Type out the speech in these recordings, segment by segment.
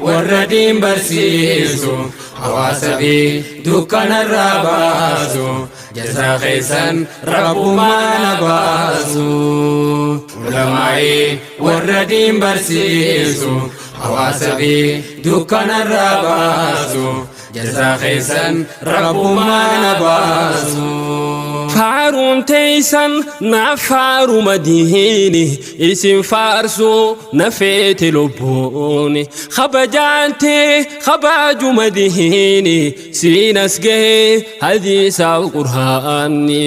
Warra diin barsiisu hawaasa fi dukkanarraa baasu jazaa keessan rabbumaan baasu. Ulamaa'ii warra diin barsiisu hawaasa fi dukkanarraa baasu jazaa keessan rabbumaan baasu. Faaruun teeysan naaf faaruma diini, isin faarsuu na feete lubbuuni. Kabajaan tee kabajuma diini, siin as gahee hadiisaaf qur'aanni.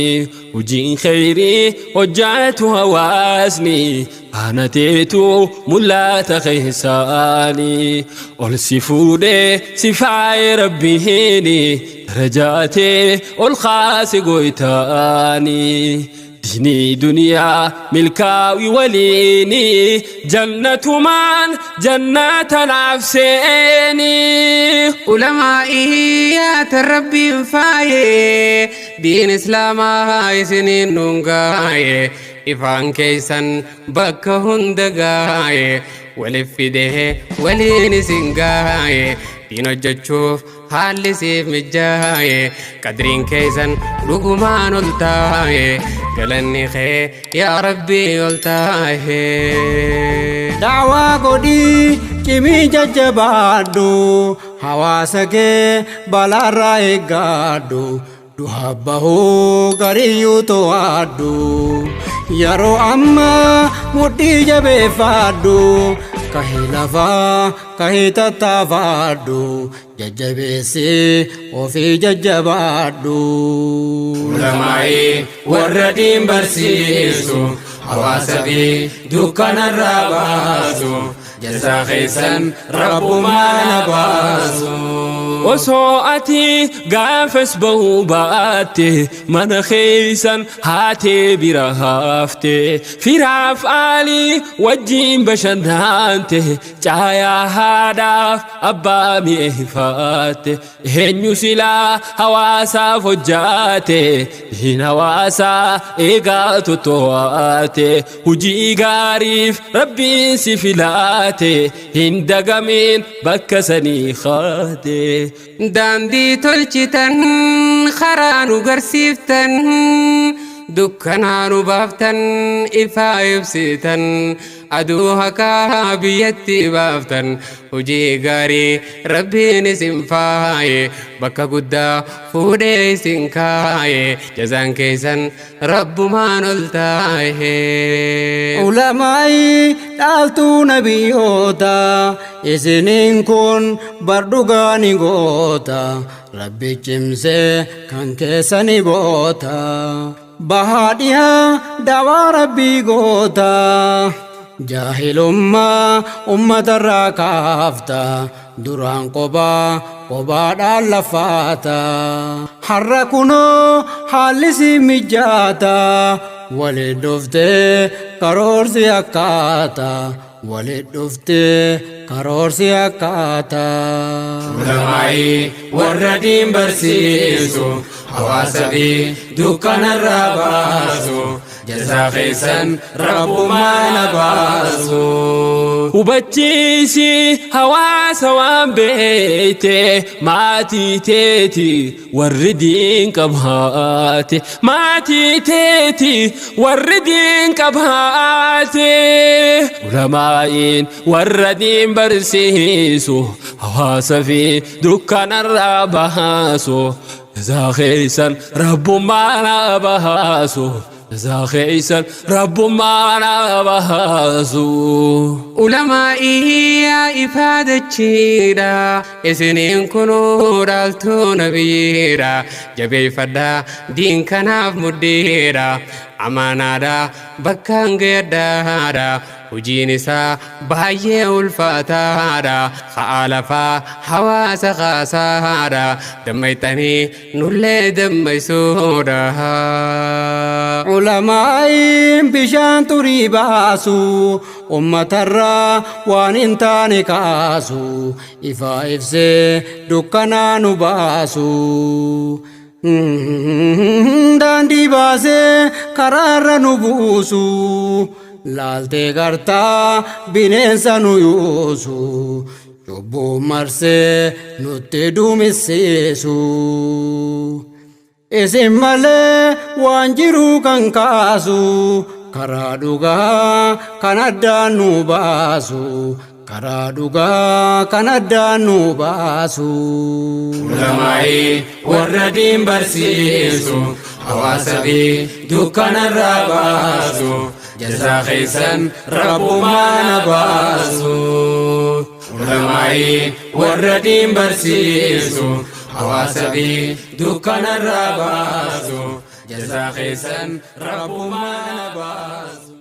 Hojiin kheyrii hojjaatu hawaasni, faana teetu mul'ata keessaani. Ol si fuudhee si faaye rabbiini, darajaatee ol kaase goytaani. Diinii duniyaa milkaawi waliini, jannatumaan jannata naaf seeni. Ulamaa'ii yaata rabbiin faayee, diin islaamaa isiniin nuun gaaye, ifaan keessan bakka hunda gaaye, walif fidee waliin isin gaaye, diin hojjechuuf haalli siif mijjaaye, qadriin keessan dhugumaan ol taaye, galanni kee yaa rabbii ol taaye. Da'waa godhii cimii jajjabaadhu, hawaasa kee balaarraa eeggadhu, du'a bahuu gariyyuu to'adhu, yeroo ammaa mudhii jabeeffadhu, kahii lafaa kahii tattaafadhu, jajjabeessii ofii jajjabaadhu. Ulamaa'ii warra diin barsiisu hawaasa fi dukkanarraa baasu jazaa keessan rabbumaan baasu. Osoo ati gaafas bahuu baatte, mana keeysan haatee bira hafte, firaaf aalii wajjiin bashannante, caayaa haadhaaf abbaa mi'eeffatte, eenyu silaa hawaasaaf hojjaate, diin hawaasaa eegaa toto'ate, hujii gaariif rabbiin si filaate, hin dagamin bakka sanii kaate. Daandii tolchitan, karaa nu garsiiftan, dukkanaa nu baaftan, ifaa ibsitan, aduu haqaa biyyatti baaftan, hojii gaarii rabbiin isin faaye, bakka guddaa fuudhee isin kaaye, jazaan keessan rabbumaan ol taaye. Ulamaa'ii dhaaltuu nabiyyoota, isiniin kun bar dhugaa ni goota, rabbi cimsee kan keessani goota, bahaa dhihaa dawaa rabbii goota, jaahilummaa ummatarraa kaafta, duraan qobaa qobaadhaan lafaata, har'a kunoo haalli si mijaata, waliin dhuftee karoorsi akkaata, waliin dhuftee karoorsi akkaata. Ulamaa'ii warra diin barsiisu hawaasa fi dukkanarraa baasu jazaa keessan rabbumaan baasu. Hubachiisi hawaasa waan beeyte, maatii teeti warri diin qabaate, maatii teeti warri diin qabaate. Ulamaa'iin warra diin barsiisu hawaasa fi dukkanarraa baasu jazaa keessan rabbummaan baasu, jazaa keessan rabbummaan baasu. Ulamaa'ii yaa ifaadachiidha, isiniin kunuu dhaaltuu nabiyyiidha, jabeeffadhaa diin kanaaf mudhiidha, amaanaadha bakkaan gayadhaadha, hojiin isaa baay'ee ulfaataadha, ka'aa lafaa hawaasa kaasaadha, dammayxanii nullee dammaysuudha. Ulamaa'iin bishaan xurii baasu, ummatarraa waan hin taane kaasu, ifaa ibsee dukkanaa nu baasu. Daandii baasee karaarra nu buusu. Laaltee gartaa bineensa nu yuusu, cubbuu marsee nutti duumessiisu. Isin malee waan jiru kan kaasu, karaa dhugaa kan addaan nu baasu, karaa dhugaa kan addaan nu baasu. Ulamaa'ii warra diin barsiisu, hawaasa fi dukkanarraa baasu, jazaa keessan Rabbumaan baasu. Ulamaa'ii warra diin barsiisu, hawaasa fi dukkanarraa baasu, jazaa keessan Rabbumaan baasu.